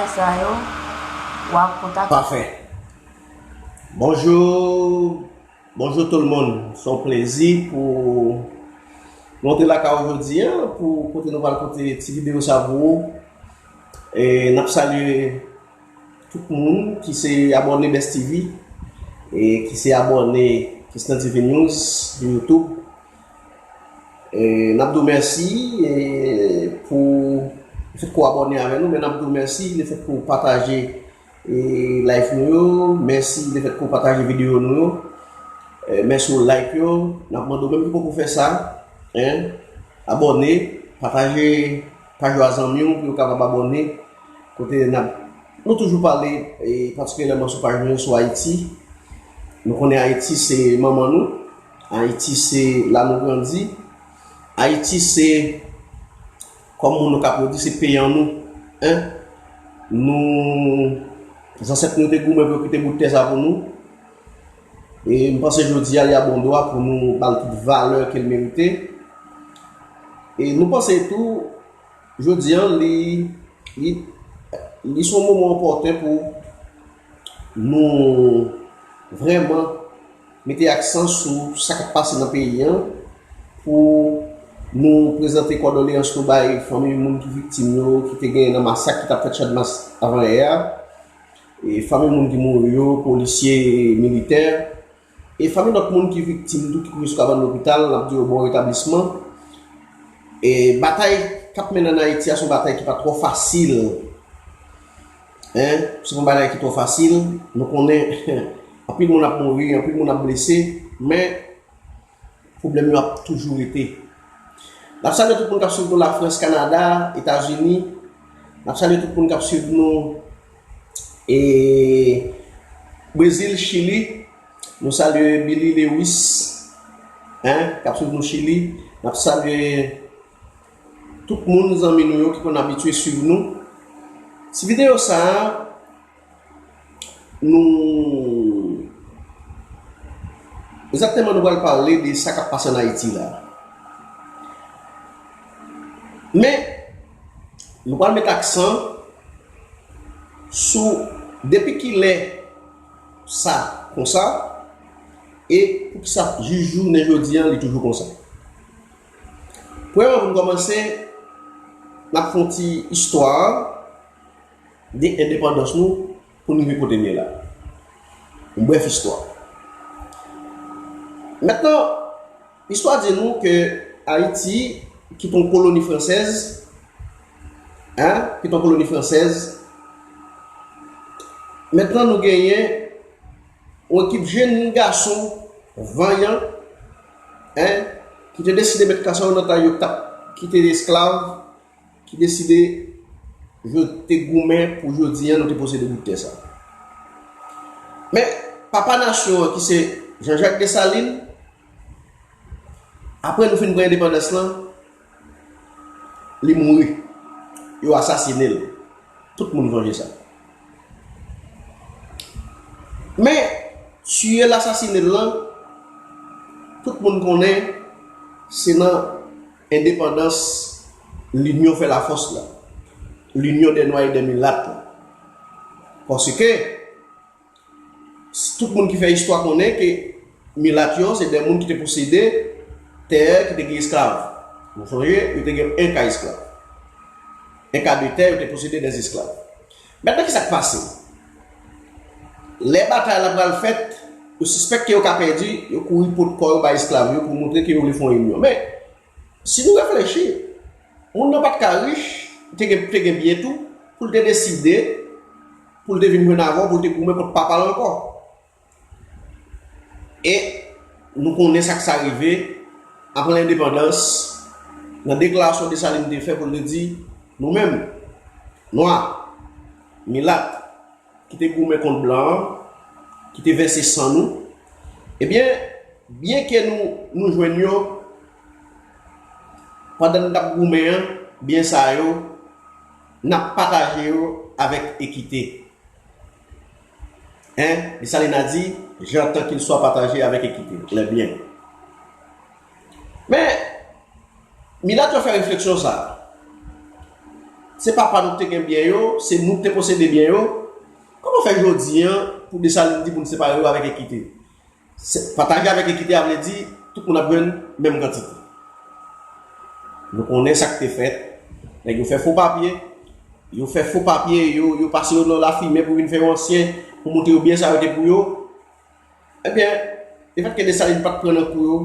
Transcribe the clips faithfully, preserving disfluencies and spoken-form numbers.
Sa yo, w ap kontakte. Pafè. Bonjou. Bonjou tout le monde. Se yon plezi pou nou antre lakay ou jodi a, pou kote nou pral pote ti videyo sa pou ou. E n ap salye tout moun ki se abòne Best T V, e ki se abòne Christian T V News sou YouTube. E n ap di w mèsi, e pou lefèt ke w abòne avè nou, men n ap di w mèsi lefèt ke w pataje, e, live nou yo, mèsi lefèt ke w pataje videyo nou yo, e, mèsi w like yo. N ap mande w menm ki poko fè sa, en, abòne, pataje paj yo a zanmi w pou yo kapab abòne. Kote n ap, nou toujou pale, e patikilyèman sou paj nou yo sou Ayiti. Nou konnen Ayiti se manman nou. Ayiti se la nou grandi. Ayiti se, kòm moun Okap yo di, se peyi an nou. En? Nou, zansèt nou te goumen pou yo kite bout tè sa pou nou. E m panse jodi a, li a bon dwa pou nou ba l tout valè ke l merite. E nou panse tou, jodi a, li, li, li se yon moman enpòtan pou nou vrèman mete aksan sou sa k ap pase nan peyi an, pou nou prezante kondoleyans nou bay fanmi moun ki viktim yo, ki te genyen nan masak ki t ap fèt Chadmas avanyè a, e fanmi moun ki mouri yo, polisye, militè, e fanmi lòt moun ki viktim tou, ki kouri sou kabann lopital, n ap di yo bon retablisman. E batay k ap mennen ann Ayiti a, se yon batay ki pa twò fasil. En, se pa yon bagay ki twò fasil. Nou konnen anpil moun ap mouri, anpil moun ap blese, men pwoblèm yo ap toujou rete. N ap salye tout moun k ap swiv nou Lafrans, Kanada, Etazini. N ap salye tout moun k ap swiv nou, e, Brezil, Chili. Nou salye Billy Lewis, en, k ap swiv nou Chili. N ap salye tout moun, zanmi nou yo ki konn abitye swiv nou. Ti videyo sa a, nou, egzakteman, nou pral pale de sa k ap pase ann Ayiti la. Men, nou pral met aksan sou depi kilè sa konsa, e poukisa jis jounen jodi a, li toujou konsa. Premyèman, pou n kòmanse, n ap fè yon ti istwa de endepandans nou pou n rive kote n ye la. Yon brèf istwa. Mentnan, istwa di nou ke Ayiti, ki te yon koloni fransèz, en, ki te yon koloni fransèz, mentnan nou genyen yon ekip jèn gason vanyan, en, ki te deside met kasa yo nan tay yo, k t ap kite esklav, ki deside, yo te goumen pou jodi a nou te posede bout tè sa. Men, papa nasyon an, ki se Jean-Jacques Dessalines, apre nou fin pran endepandans lan, li mouri. Yo asasinen l. Tout moun sonje sa. Men, tiye l, asasinen l lan, tout moun konnen se nan endepandans, linyon fè lafòs la. Linyon dè nwa e dè milat la. Paske, tout moun ki fè istwa konnen ke milat yo, se de moun ki te posede tè, ki te gen esklav. Nou sonje, yo te gen enka esklav. Enka de tè, yo te posede dè esklav. Mentnan, ki sa k pase? Lè batay la pral fèt, yo sispèk ke yo ka pèdi, yo kouri pot kò yo bay esklav yo pou montre ke yo vle fè yon inyon. Men, si nou reflechi, moun nan pa t ka rich, te gen, te gen byen tou, pou l te deside, pou l te vin jwenn avè w, pou l te goumen kont papa l ankò. E nou konnen sa k sa rive, apre lendepandans, nan deklarasyon Desalin te fè pou l te di, nou menm, nwa, milat, ki te goumen kont blan an, ki te vèse san nou, ebyen, byen ke nou, nou jwenn yo, pandan n t ap goumen an, byen sa yo, n ap pataje yo avèk ekite. Hein? Desalin a di, j'entends qu'il soit partagé avec équité. Lè byen. Men, milat yo fè refleksyon sa a. Se papa nou ki te gen byen yo, se nou ki te posede byen yo. Kòman fè jodi a pou Desalin di pou n separe yo avèk ekite? Pataje avèk ekite a vle di tout moun ap jwenn menm kantite. Nou konnen sa k te fèt. Nèg yo fè fo papye. Yo fè fo papye, yo, yo pase yo nan lafimen pou vin fè yo ansyen, pou montre yo byen sa yo te pou yo. Ebyen, lefètke Desalin pa t pran nan kou yo,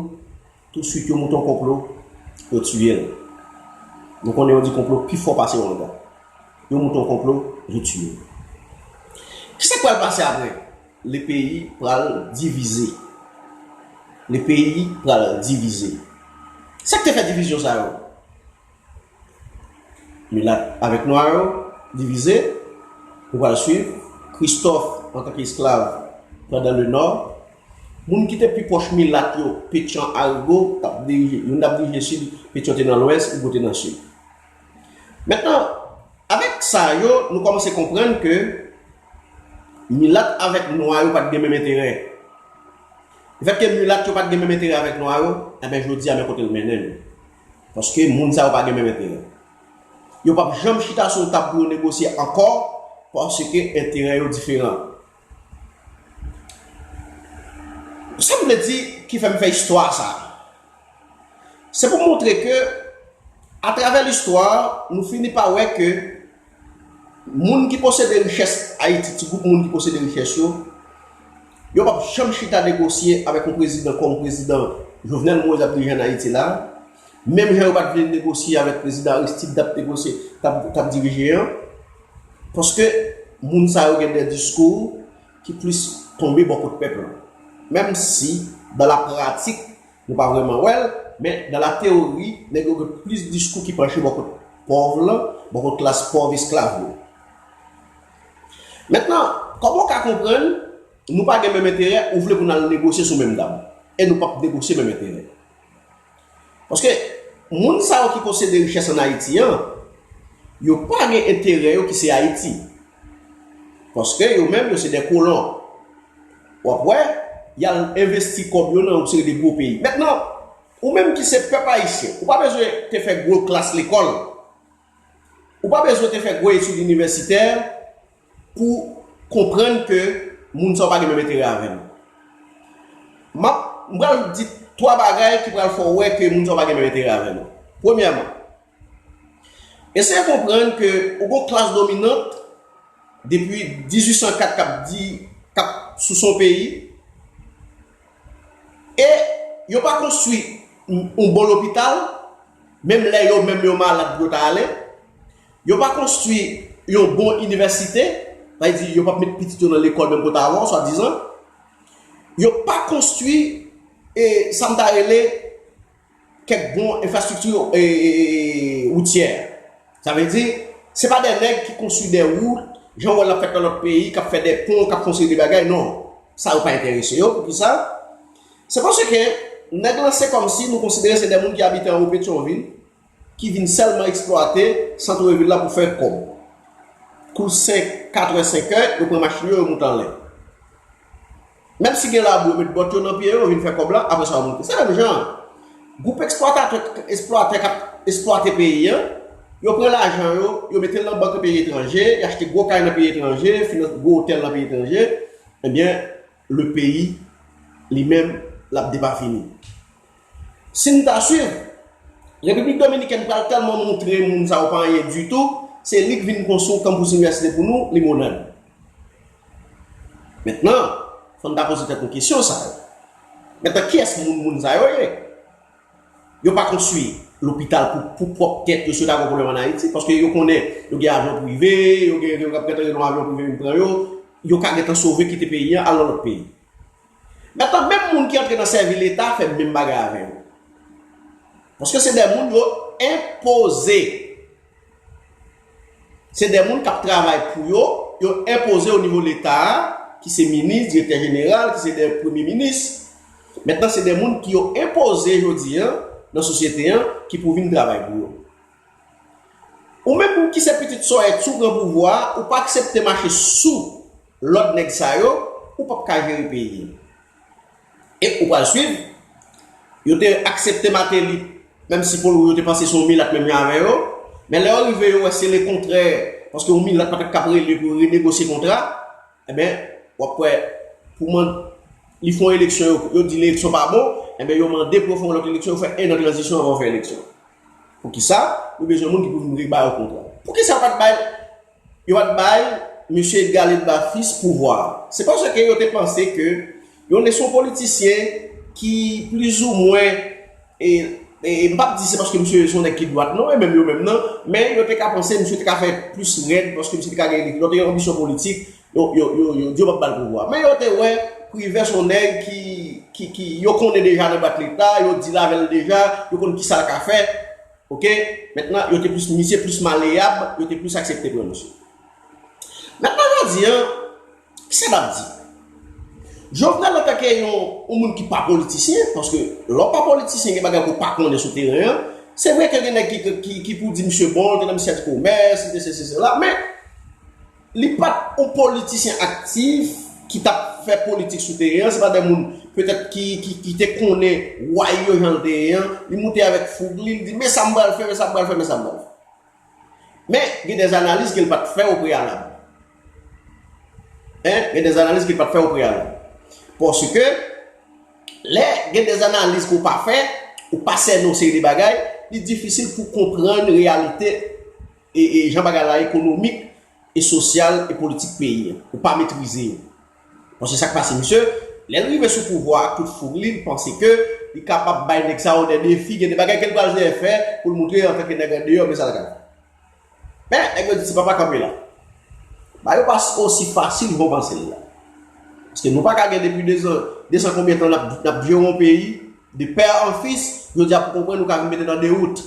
tousuit yo monte yon konplo, yo tiye l. Nou konnen yo di konplo pi fò pase yon gad. Yo monte yon konplo, yo tiye l. Kisa k pral pase apre? Le peyi pral divize. Le peyi pral divize. Sa k te fè divizyon sa yo? Milat avèk nwa yo divize. Ou pral swiv Kristòf antanke esklav pandan le nò. Moun ki te pi pwòch milat yo, Petyon, Arigo, t ap dirije, youn t ap dirije sid, Petyon te nan lwès, Arigo te nan sid. Mentnan, avèk sa yo, nou kòmanse konprann ke milat avèk nwa yo pa t gen menm enterè. Lefètke milat yo pa t gen menm enterè avèk nwa yo, ebyen jodi a men kote l mennen nou. Paske moun sa yo pa gen menm enterè. Yo p ap janm chita sou yon tab pou yo negosye ankò, paske enterè yo diferan. Sa m vle di ki fè m fè istwa sa a? Se pou montre ke, atravè listwa, nou fini pa wè ke moun ki posede richès Ayiti, ti gwoup moun ki posede richès yo, yo p ap janm chita negosye avèk yon prezidan kòm prezidan Jovenel Moïse ap dirije ann Ayiti la. Menm jan yo pa t vle negosye avèk prezidan Aristide t ap negosye, t ap, t ap dirije an. Paske moun sa yo gen de diskou ki plis tonbe bò kot pèp lan. Menm si, dans la pratique, nou pa vrèman wè l, men dans la théorie, nèg yo gen plis diskou ki panche bò kot pòv lan, bò kot klas pòv esklav yo. Mentnan, kòman w ka konprann nou pa gen menm enterè, ou vle pou n al negosye sou menm tab? E nou p ap negosye menm enterè. Paske moun sa yo ki posede richès ann Ayiti an, yo pa gen enterè yo ki se Ayiti. Paske yo menm, yo se de kolon. W ap wè, y al envesti kòb yo nan yon seri de gwo peyi. Mentnan, ou menm ki se pèp ayisyen, ou pa bezwen te fè gwo klas lekòl. Ou pa bezwen te fè gwo etid inivèsitè pou konprann ke moun sa yo pa gen menm enterè avè nou. M ap, m pral di twa bagay ki pral fè w wè ke moun sa yo pa gen menm enterè avè nou. Premyèman, eseye konprann ke ou gon klas dominant depi dizuit san kat k ap di, k ap sou son peyi, e yo pa konstwi yon bon lopital, menm lè yo menm yo malad pou yo ta ale. Yo pa konstwi yon bon inivèsite, sa vle di yo p ap met pitit yo nan lekòl menm kote avan, swadizan. Yo pa konstwi, e, sa m ta rele, kèk bon enfrastrikti, e, e, e, woutyè. Sa vle di, se pa de nèg ki konstwi de wout, jan w wè l ap fèt nan lòt peyi, k ap fè de pon, k ap fè yon seri de bagay, non. Sa yo pa enterese yo, poukisa? Se paske nèg lan se kòmsi nou konsidere se de moun ki abite anwo Petyonvil, ki vin sèlman eksplwate sant vil la pou fè kòb. Kou senk, katrè, senk è, yo pran machin yo, yo moute anlè. Menm si gen labou, yo met bòt yo nan pye yo, yo vin fè kòb la, apre sa yo moute. Se menm jan an. Gwoup eksplwatatè, eksplwatè k ap eksplwate peyi an, yo pran lajan yo, yo mete l nan bank nan peyi etranje, y achte gwo kay nan peyi etranje, finans gwo otèl nan peyi etranje, ebyen, le peyi, li menm, l ap depafini. Si n ta swiv, Repiblik Dominikèn pral tèlman montre moun sa yo pa anyen ditou, se li k vin konstwi yon kanpis inivèsite pou nou, Limonad. Mentnan, fò n ta poze tèt nou kesyon sa yo. Mentnan, kiyès moun, moun sa yo ye? Yo pa konstwi lopital pou, pou pwòp tèt yo si yo ta gen pwoblèm ann Ayiti, paske yo konnen yo gen avyon prive, yo gen, yo ap gentan rele yon avyon prive vin pran yo, yo ka gentan sove kite peyi an, al nan lòt peyi. Mentnan, menm moun ki antre nan sèvi Leta fè menm bagay avè yo. Paske se de moun yo enpoze. Se de moun k ap travay pou yo, yo enpoze o nivo Leta a, ki se minis, direktè jeneral, ki se de premye minis. Mentnan, se de moun ki yo enpoze jodi an nan sosyete an, ki pou vin travay pou yo. Ou menm ki se pitit sòyèt sou gran pouvwa a, ou pa aksepte mache sou lòd nèg sa yo, ou p ap ka jere peyi. E ou pral swiv, yo te aksepte Martelly, menm si pou yo te panse se yon milat menm jan avè yo, Men lè yo rive, yo wè se lekontrè, paske yon milat pa t ap kab rele pou yo renegosye kontra, enben, w ap wè, pou mande, li fè yon eleksyon, yo, yo di eleksyon pa bon, enben, yo mande pou yo fè yon lòt eleksyon, yo fè en an tranzisyon anvan yo fè eleksyon. Poukisa? Yo bezwen moun ki pou vin reba yo kontra. Poukisa yo pa t bay, yo pa t bay mesye Edgar Lebas Fils pouvwa a? Se paske yo te panse ke yo ne se yon politisyen ki plizoumwen, e, e, e m p ap di se paske misye se yon nèg ki dwat non, e menm yo menm nan, men yo te ka panse misye te ka fè plis rèd paske misye te ka gen, yo te gen anbisyon politik, yo, yo, yo, yo di yo p ap ba l pouvwa. Men yo te wè Privè se yon nèg ki, ki, ki yo konnen deja nan bat leta, yo deal avè l deja, yo konn kisa l ka fè. Oke? Mentnan, yo te plis, misye plis maleyab, yo te plis aksepte pran misye. Mentnan, jodi an, kisa n ap di? Jovenel, antanke yon, yon moun ki pa politisyen, paske lè w pa politisyen, gen bagay ke w pa konnen sou teren an, se vre ke gen nèg ki, ki, ki pou di misye bon, li te nan ministè di komès, li te sesi, sela, men li pa t yon politisyen aktif ki t ap fè politik sou teren an, se pa de moun petèt ki, ki, ki te konnen way yo jan l te ye an, li moute avèk foug li, li di, men sa m pral fè, men sa m pral fè, men sa m pral fè. Men, gen de analiz ke l pa t fè o preyalab. Hein? Gen de analiz ke l pa t fè o preyalab. Paske, lè gen de analiz ke w pa fè, ou pa sène yon seri de bagay, li difisil pou konprann reyalite e, e jan bagay la ekonomik e sosyal e politik peyi an. Ou pa metrize yo. Paske sa k pase, misye, lè l rive sou pouvwa ak tout foug li, li panse ke li kapab bay nèg sa yo de defi, gen de bagay ke l pral fè pou l montre antanke nèg andeyò, men sa l ka fè. Men, nèg yo di ti papa kanpe la. Bagay yo pa osi fasil jan w panse l la. Paske nou pa ka gen depi de zan, de zan konbyen tan n ap, n ap jere yon peyi, de pè an fis, jodi a pou konprann nou ka vin mete nan dewout.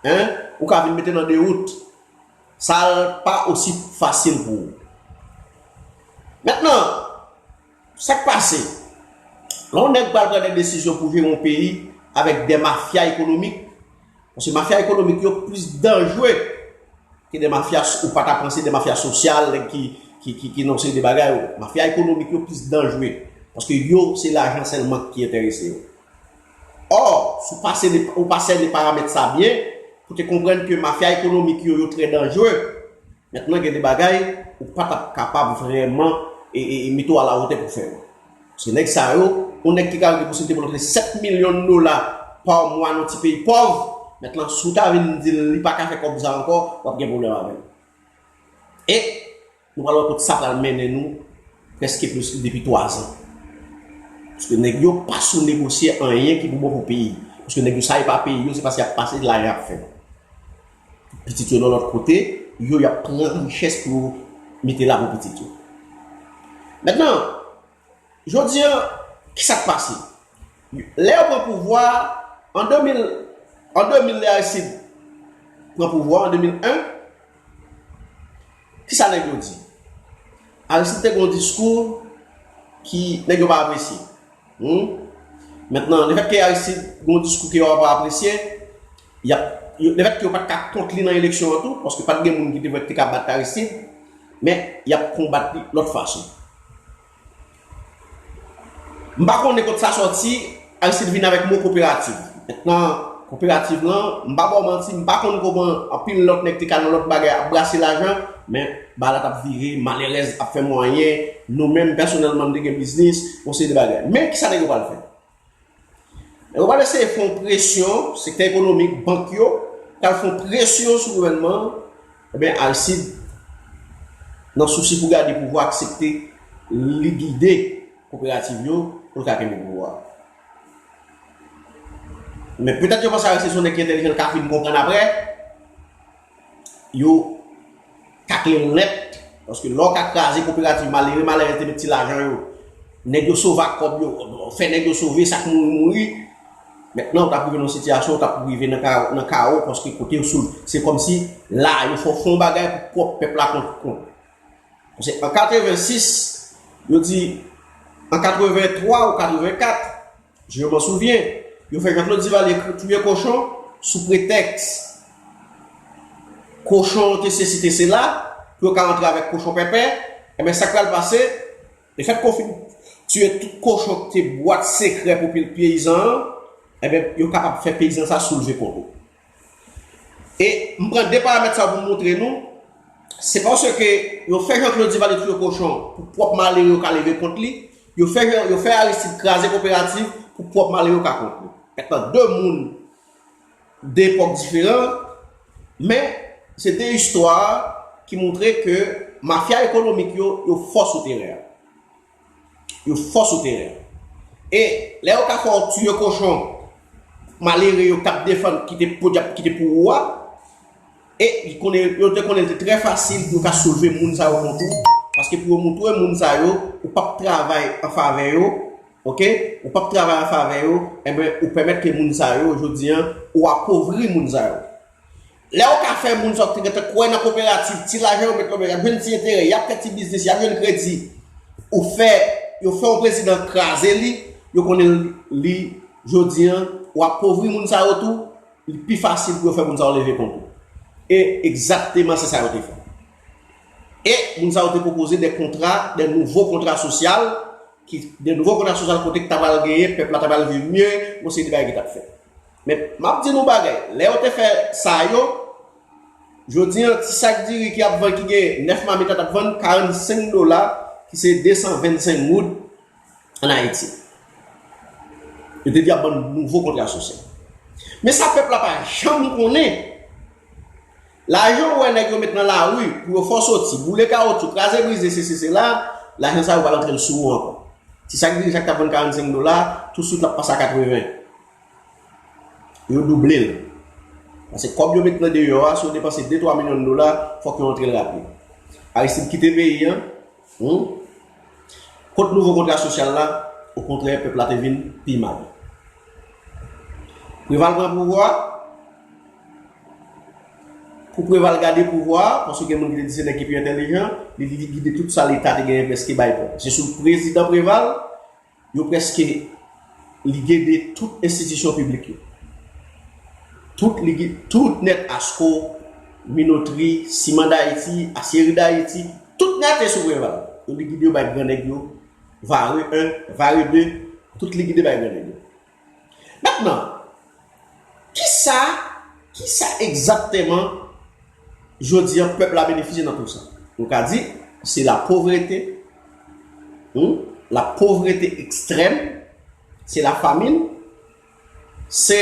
Hein? Ou ka vin mete nan dewout. Sa pa osi fasil pou ou. Mentnan, sa k pase? Lè yon nèg pral pran de desizyon pou jere yon peyi avèk de mafya ekonomik, paske mafya ekonomik yo plis danjre ke de mafya, ou pa ta panse, de mafya sosyal, nèg ki, ki, ki, ki nan yon seri de bagay, mafya ekonomik yo plis danjre, paske yo, se lajan sèlman ki enterese yo. Ò, si w pa sène, ou pa sène paramèt sa byen, pou te konprann ke mafya ekonomik yo, yo trè danjre, mentnan gen de bagay ou pa t ap kapab vrèman e, e, e mete w alawotè pou fè yo. Paske nèg sa yo, yon nèg ki ka gen posiblite pou l rantre sèt milyon dola pa mwa nan ti peyi pòv, mentnan si w ta vin di l li pa ka fè kòb sa ankò, w ap gen pwoblèm avè l. E nou pral wè kot sa pral mennen nou prèske plis depi twazan. Paske nèg yo pa sou negosye anyen ki pou bon pou peyi. Paske nèg yo sa e pa peyi yo, se paske y ap pase lajan y ap fè. Pitit yo nan lòt kote, yo y ap pran richès pou yo mete la pou pitit yo. Mentnan, jodi an, kisa k pase? Lè yo pran pouvwa an de mil, an de mil lè Aristide pran pouvwa an de mil en, kisa nèg yo di? Aristide te gen yon diskou ki nèg yo pa apresye. Hmm? Mentnan, lefètke Aristide gen yon diskou ke yo pa apresye, y ap, yo, lefètke yo pa t ka kont li nan eleksyon an tou, paske pa t gen moun ki te vle te ka bat Aristide, men y ap konbat li lòt fason. M pa konnen kot sa sòti, Aristide vin avèk mo koperativ. Mentnan, koperativ lan, m pa ba w manti, m pa konn kòman anpil lòt nèg te ka nan lòt bagay ap brase lajan, men bagay la t ap vire, malerèz ap fè mwayen, nou menm pèsonèlman n te gen biznis, yon seri de bagay. Men kisa nèg yo pral fè? Nèg yo pral eseye fè yon presyon, sektè ekonomik, bank yo, pral fè yon presyon sou gouvènman an, ebyen Aristide, nan sousi pou gade pouvwa, aksepte li gide koperativ yo pou l ka kenbe pouvwa a. Men petèt yo panse Aristide se yon nèg ki entèlijan, l ka fin konprann apre, yo takle l nèt, paske lè w ka kraze koperativ malere, malere te met ti lajan yo, nèg yo sove ak kòb yo, fè nèg yo sove, sa k mouri, mouri. Mentnan, w t ap rive nan yon sitiyasyon, w t ap rive nan ka-, nan kawo, paske kote yo sou, se kòmsi la, yo fè, fè yon bagay pou pwòp pèp la kont, kont. Paske an katrevensis, yo di, an katrevenntwa ou katrevenkat, je m'en souviens, yo fè Jean-Claude Duvalier touye kochon sou pretèks kochon te sesi te sela, pou yo ka rantre avèk kochon pèpè, enben sa k pral pase, lefètke w fin tiye tout kochon ki te bwat sekrè pou pe-, peyizan an, enben yo kapab fè peyizan sa soulve kont ou. E m pran de paramèt sa pou m montre nou, se paske yo fè Jean Claude Duvalier touye kochon pou pwòp malere yo ka leve kont li, yo fè, yo fè Aristide kraze koperativ pou pwòp malere yo ka kont li. Mentnan, de moun, de epòk diferan, men se de istwa ki montre ke mafya ekonomik yo, yo fò sou teren an. Yo fò sou teren an. E lè yo ka fè w touye kochon, malere yo k ap defann ki te podyab, ki te pou ou a, e li konnen, yo te konnen li te trè fasil pou yo ka soulve moun sa yo kont ou, paske pou yo montre moun sa yo, ou p ap travay an favè yo, oke? Ou p ap travay an favè yo, enben, ou pèmèt ke moun sa yo, jodi an, ou apovri moun sa yo. Lè w ka fè moun sa w te gentan kwè nan koperativ, ti lajan yo met nan men, y ap jwenn ti enterè, y ap fè ti biznis, y ap jwenn kredi, ou fè, yo fè yon prezidan kraze li, yo konnen li, jodi an, w ap povri moun sa yo tou, li pi fasil pou yo fè moun sa yo leve kont ou. E egzakteman se sa yo te fè. E moun sa yo te pwopoze de kontra, de nouvo kontra sosyal, ki, de nouvo kontra sosyal kote ki ta pral genyen, pèp la ta pral viv mye, yon seri de bagay ki t ap fèt. Men, m ap di nou bagay, lè yo te fè sa yo, jodi an, ti sak diri ki ap vann, ki gen nèf mamit la t ap vann karannsenk dola, ki se de san vennsenk goud ann Ayiti. Yo te di ap ban nouvo kontra sosyal. Men sa pèp la pa janm konnen, lajan ou wè nèg yo met nan lari pou yo fè w soti, boule kawotchou, kraze brize, sesi sela, lajan sa yo pral antre l sou ou ankò. Ti sak diri sa k t ap vann karannsenk dola, touswit l ap pase a katreven. Yo double l. Paske kòb yo met nan deyò a, si yo depanse de twa milyon dola, fòk yo antre l rapid. Aristide kite peyi an, hmm? Kot nouvo kontra sosyal la, okontrè, pèp la te vin pi mal. Preval pran pouvwa, pou Preval gade pouvwa, paske gen moun ki te di se nèg ki pi entèlijan, li, li gide tout sa Leta te genyen prèske bay pèp. Se sou prezidan Preval, yo prèske li gide tout enstitisyon piblik yo. Tout li gi-, tout nèt, ASCO, Minotri, Siman Dayiti, Asyeri Dayiti, tout nèt te sou Preval. Yo li gide yo bay gran nèg yo, Vare en, Vare de, tout li gide bay gran nèg yo. Mentnan, kisa, kisa egzakteman jodi an pèp la benefisye nan tou sa? Nou ka di, se la povrete, hmm? La povrete ekstrèm, se la famin, se,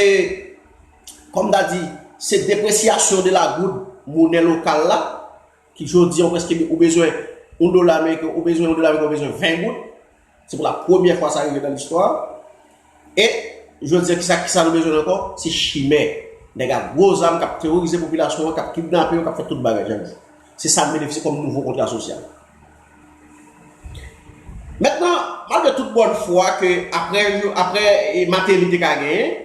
kòm ta di, se depresyasyon de la goud, monè lokal la, ki jodi an prèske ou bezwen yon dola ameriken, ou bezwen yon dola ameriken, ou bezwen ven goud. Se pou la premyè fwa sa rive nan listwa. E jodi an, kisa, kisa nou bezwen ankò? Se chimè. Nèg ak gwo zam k ap teworize popilasyon an, k ap kidnape yo, k ap fè tout bagay chak jou. Se sa n benefisye kòm nouvo kontra sosyal. Mentnan, malgre tout bòn fwa ke apre, apre, e, Martelly te ka genyen,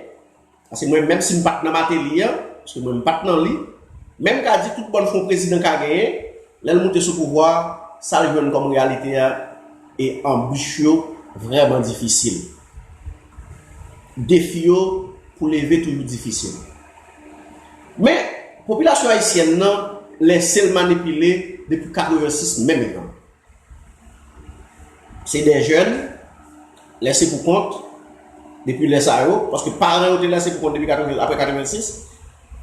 paske mwen, menm si m pa t nan Martelly an, paske mwen, m pa t nan li, men m ka di tout bòn fwa yon prezidan ka genyen, lè l moute sou pouvwa, sa l jwenn kòm reyalite a, e anbich yo vrèman difisil. Defi yo pou leve toujou difisil. Men, popilasyon ayisyèn nan lèse l manipile depi katrevensis menm jan. Se de jèn, lèse pou kont, depi lè sa yo, paske paran yo te lèse pou kont depi katreven, apre katrevensis,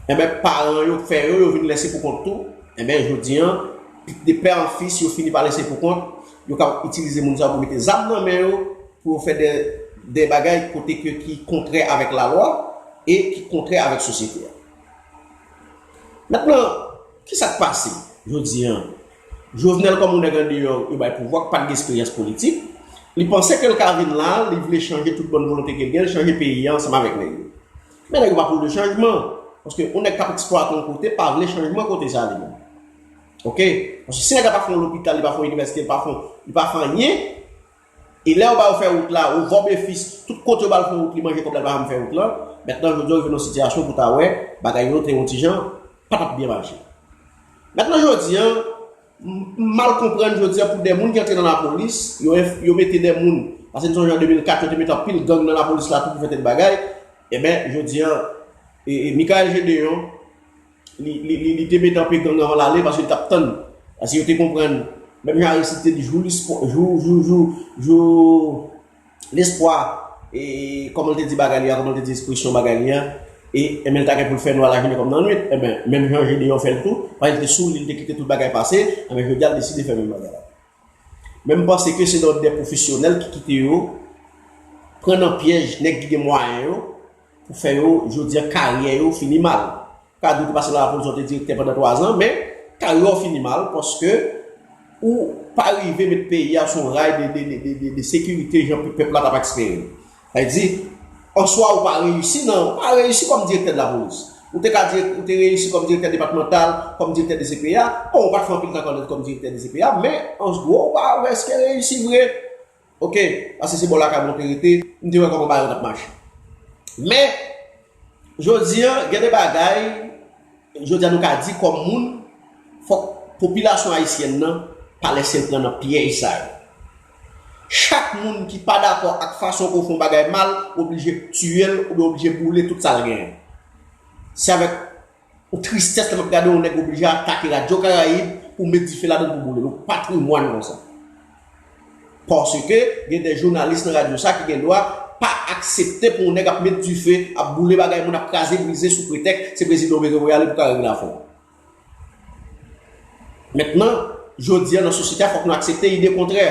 enben, paran yo fè yo, yo vin lèse pou kont tou, enben, jodi an, de pè an fis, yo fini pa lèse pou kont, yo ka itilize moun sa yo pou mete zam nan men yo, pou yo fè de, de bagay kote ke ki kontrè avèk lalwa e ki kontrè avèk sosyete a. Mentnan, kisa k pase jodi an? Jovenel, kòm yon nèg andeyò, yo bay pouvwa, k pa t gen eksperyans politik, li panse ke l ka vin la, li vle chanje tout bòn volonte ke l gen, l chanje peyi a ansanm avèk nèg yo. Men nèg yo pa pou le chanjman, paske yon nèg k ap eksplwate yon kote pa vle chanjman kote sa li menm. Oke? Paske si nèg la pa fè yon lopital, li pa fè yon inivèsite, li pa fè, li pa fè anyen, e lè yo ba yo fè wout la, ou vòb e fis, tout kote yo ba l fè wout, li manje kòb la, li pa janm fè wout la. Mentnan, jodi a, yo rive nan sitiyasyon pou ta wè, bagay yo te yon ti jan, pa t ap byen mache. Mentnan, jodi a, m, m mal konprann jodi a pou de moun ki antre nan lapolis, yo, yo mete de moun, paske n sonje an de mil kat, yo te mete anpil gang nan lapolis la tou pou fè tèt bagay. Enben, jodi a, e, e, Michaël Gédéon, li, li, li, li te mete anpe gang anvan l ale, paske li t ap tann. Paske yo te konprann, menm jan Aristide te di, jou lespwa, jou, jou, jou, jou lespwa, e, kòman l te di bagay li a, kòman l te di ekspresyon bagay li a, E, enben, l ta gen pou l fè nwa lajounen kòm nan nwit. Enben, menm jan Jedeyon fè l tou, paske l te sou li, li te kite tout bagay pase, enben, jodi a, l deside fè menm bagay la. Men m panse ke se lòt de pwofesyonèl ki kite yo pran nan pyèj nèg ki gen mwayen yo pou fè yo, jodi a, karyè yo fini mal. Ou ka di w te pase nan lapolis, ou te direktè pandan twa zan, men karyè w fini mal paske ou pa rive met peyi a sou yon ray de, de, de, de, de, de sekirite jan pèp la t ap espere. Sa vle di, an swa ou pa reyisi nan, ou pa reyisi kòm direktè de lapolis. Ou te ka dirèk, ou te reyisi kòm direktè depatmantal, kòm direktè D C P A. Bon, ou pa t fè anpil tan kòm direktè D C P A, men an gwo, ou pa prèske reyisi vre. Oke, paske se bò lakay mwen te rete, m te wè kòman bagay yo t ap mache. Men, jodi a, gen de bagay, jodi a nou ka di kòm moun, fòk popilasyon ayisyèn nan pa lese l pran nan pyèj sa yo. Chak moun ki pa dakò ak fason ke w fè yon bagay mal, w oblije tiye l oubyen w oblije boule tout sa l genyen. Se avèk yon tristès lè m ap gade yon nèg oblije atake Radyo Karayib pou met dife ladan l pou boule l. Yon patrimwàn konsa. Paske gen de jounalis nan radyo sa ki gen dwa pa aksepte pou yon nèg ap met dife, ap boule bagay moun, ap kraze brize sou pretèks se prezidan w bezwen voye ale pou ka regle afè w. Mentnan, jodi a nan sosyete a, fòk nou aksepte ide kontrè.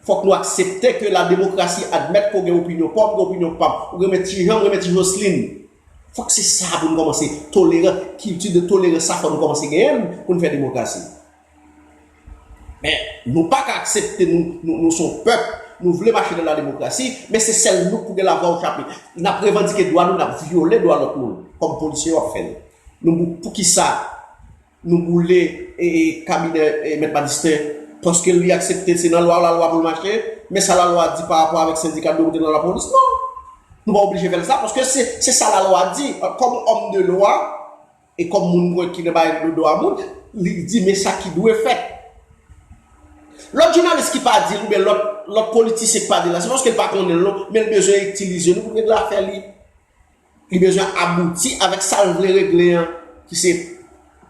Fòk nou aksepte ke la demokrasi admèt ke w gen opinyon pa w, m gen opinyon pa m. Ou renmen Ti Jan, m renmen Ti Joslin. Fòk se sa pou nou kòmanse toleran, kilti de tolerans sa fòk nou kòmanse genyen l pou n fè demokrasi. Men, nou pa ka aksepte nou, nou, nou se yon pèp, nou vle mache nan la demokrasi, men se sèl nou k pou gen lavwa ou chape. N ap revandike dwa nou, n ap vyole dwa lòt moun, kòm polisye yo ap fè l. Nou, poukisa nou boule e, e, kabinè e, Mèt Madisten, paske li aksepte se nan lwa, lalwa pou l mache, men sa lalwa di pa rapò avèk sendika dwe moute nan lapolis, non. Nou pa oblije fè l sa, paske se, se sa lalwa di. Kòm òm de lwa, e kòm moun mwen ki nan bagay de dwa moun, li di men sa ki dwe fèt. Lòt jounalis ki pa di l, oubyen lòt, lòt politisyen ki pa di l la, se paske l pa konnen l non, men l bezwen itilize nou pou l regle afè li. Li bezwen abouti avèk sa l vle regle an, ki se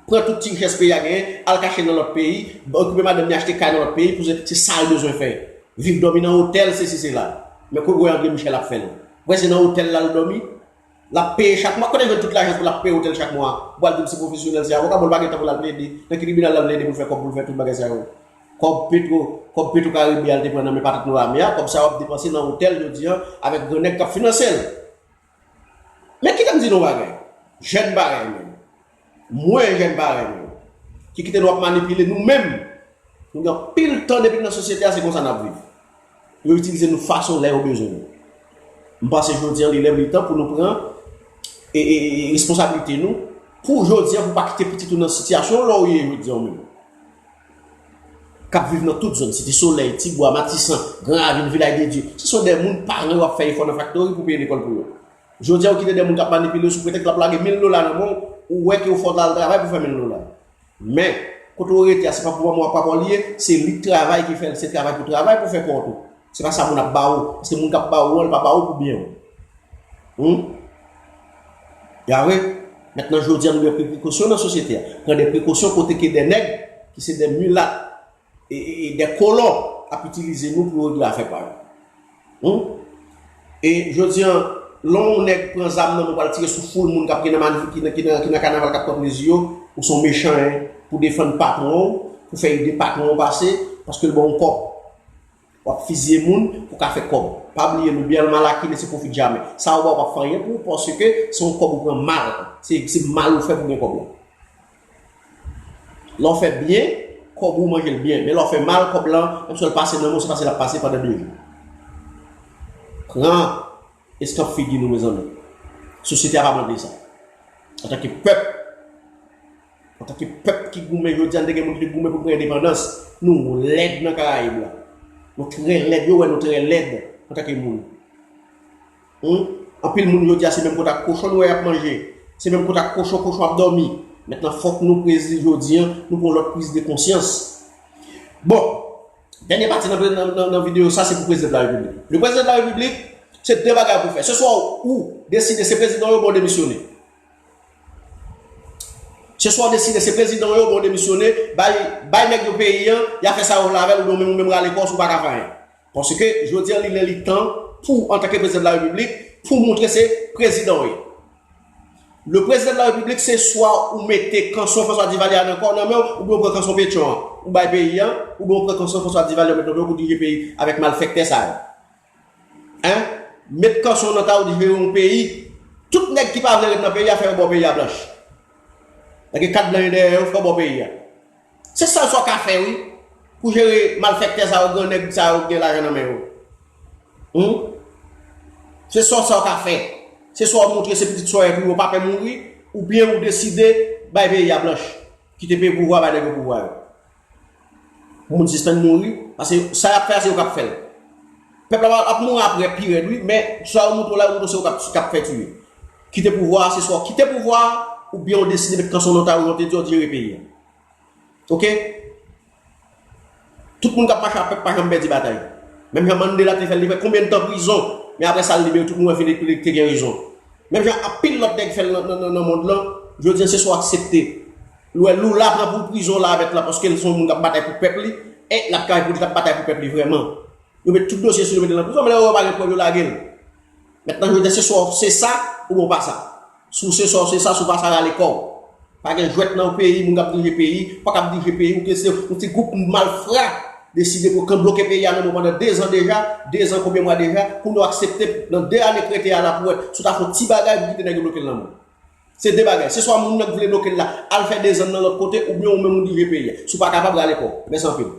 pran tout ti richès peyi a genyen, al kache nan lòt peyi, okipe madanm li, achte kay nan lòt peyi, pou se, se sa l bezwen fè. Viv dòmi nan otèl, sesi sela. Men kote w wè André Michel ap fè l? Ou wè se nan otèl la l dòmi? L ap peye chak mwa. Kote l jwenn tout lajan pou l ap peye otèl chak mwa? Ou pral di m se pwofesyonèl, se avoka, bon, l pa gen tan pou l al plede. Nan ki tribinal l al plede pou l fè kòb, pou l fè tout bagay sa yo? Kòb Petro, kòb Petro Karibe a l te pran nan men patwon lame a, kòb sa yo ap depanse nan otèl jodi a avèk gran nèg k ap finanse l. Men kite m di nou yon bagay. Jèn parèy mwen. Mwen jèn parèy mwen. Ki kite nou ap manipile nou menm. Nou gen anpil tan depi n nan sosyete a, se konsa n ap viv. Yo itilize nou fason lè yo bezwen nou. M panse jodi a li lè li tan pou nou pran e, e, e, responsablite nou pou jodi a pou pa kite pitit ou nan sitiyasyon lè w ye jodi a ou menm. K ap viv nan tout zòn, Site Solèy, Tibwa, Matisan, Gran Ravin, Vilaj de Dye. Se son de moun paran yo ap fè efò nan faktori pou peye lekòl pou yo. Jodi a ou kite de moun k ap manipile yo sou pretèks l ap lage mil dola nan men w, ou wè ke ou fè w t al travay pou fè mil dola. Men, kote w rete a, se pa pou manman w ak papa w li ye, se li k travay ki fè l, se travay pou travay pou fè kò w tou. Se pa sa moun ap ba ou, paske moun k ap ba ou an, li pa ba ou pou byen w. Hmm? Ya vre? Mentnan, jodi a, nou gen prekosyon nan sosyete a. Pran de prekosyon kote ke de nèg ki se de milat e, e, e de kolon ap itilize nou pou yo regle afè pa yo. Hmm? E jodi a, lè yon nèg pran zam nan men w pral tire sou foul moun k ap gen nan manif, ki nan, ki nan, ki nan kanaval k ap pran plezi yo, ou se yon mechan, en, pou defann patwon w, pou fè ide patwon w pase, paske l ba w yon kòb. W ap fiziye moun pou ka fè kòb. Pa bliye, nou byèl malakine se pwofit jamè. Sa yo ba w p ap fè anyen pou ou, paske se yon kòb ou pran mal. Se, se mal ou fè pou gen kòb la. Lè w fè byen, kòb ou manje l byen. Men lè w fè mal, kòb lan, menm si l pase nan men w, se pase l ap pase pandan de jou. Pran eskanp figi nou, mezanmi. Sosyete a pa mande sa. Antanke pèp, antanke pèp ki goumen, jodi a, n te gen moun ki te goumen pou n pran endepandans. Nou lèd nan Karayib la. Nou trè lèd, yo wè nou trè lèd antanke moun. Hmm? Anpil moun jodi a se menm kote ak kochon nou wè y ap manje. Se menm kote ak kochon, kochon ap dòmi. Mentnan fòk nou prezi jodi a, nou pran lòt priz de konsyans. Bon, dènye pati nan, nan, nan, nan videyo sa se pou prezidan de la repiblik. Le prezidan de la repiblik, se de bagay pou fè. Se swa ou deside se prezidan yo, bon demisyone. Se swa w deside se prezidan w yo, bon w demisyone, bay, bay nèg yo peyi an, y a fè sa yo vle avè l, oubyen w menm, ou menm rale kò w si w pa ka fè anyen. Paske jodi a li lè li tan pou, antanke prezidan de la repiblik, pou w montre se prezidan w ye. Le président de la République, se swa ou mete kanson François Duvalier a nan kò nan men w, oubyen ou pran kanson Pétion an, ou bay peyi a, oubyen ou pran kanson François Duvalier ou mete nan men w pou dirije peyi avèk malfektè sa yo. Hein? Met kanson nan ta ou dirije yon peyi. Tout nèg ki pa vle ret nan peyi a fè yo bò peyi a blanch. Lage kat blan dèyè yo fè yo bò peyi a. Se sèl sa w ka fè wi. Pou jere malfektè sa yo, gran nèg sa yo gen lajan nan men yo. Hmm? Se sèl sa w ka fè. Se swa w montre se pitit sòyè tou yo pa pè mouri, oubyen ou deside bay peyi a blanch. Kite peyi pouvwa bay nèg yo pouvwa yo. Moun sispann mouri, paske sa y ap fè a se yo k ap fè l. Pèp la ap mouri apre pi rèd wi, men sa yo montre w la yo montre w se yo k ap, k ap fè tiye. Kite pouvwa a, se swa w kite pouvwa a, oubyen w deside met kanson nan ta ou jan w te di w ap jere peyi a. Oke? Tout moun k ap mache ak pèp pa janm pèdi batay. Menm jan Mandela te fè l, li fè konbyen tan prizon, men apre sa l libere, tout moun wè fini li te gen rezon. Menm jan anpil lòt nèg fè l nan, nan, nan, nan mond lan, jodi a se swa w aksepte. Ou wè Lula pran pou prizon la avèk la paske l se yon moun k ap batay pou pèp li, e l ap travay pou li, l ap batay pou pèp li vrèman. Yo met tout dosye sou li, mete l nan prizon, men lè yo wè yo pa gen prèv, yo lage l. Mentnan jodi a se swa w se sa, oubyen w pa sa. Si w se swa w se sa, si w pa sa rale kò w. Pa gen jwèt nan yon peyi, moun k ap dirije peyi, pa k ap dirije peyi, ou ke se yon ti gwoup malfra deside pou kan bloke peyi a nan men w pandan dezan deja, dezan konbyen mwa deja, kounye a w aksepte nan de ane k rete a la pou wè, si w ta fè yon ti bagay pou kite nèg yo bloke l nan men w. Se de bagay, se swa moun nan k vle bloke l la, al fè dezan nan lòt kote, oubyen ou menm ou dirije peyi a. Si w pa kapab, rale kò w. Mèsi anpil.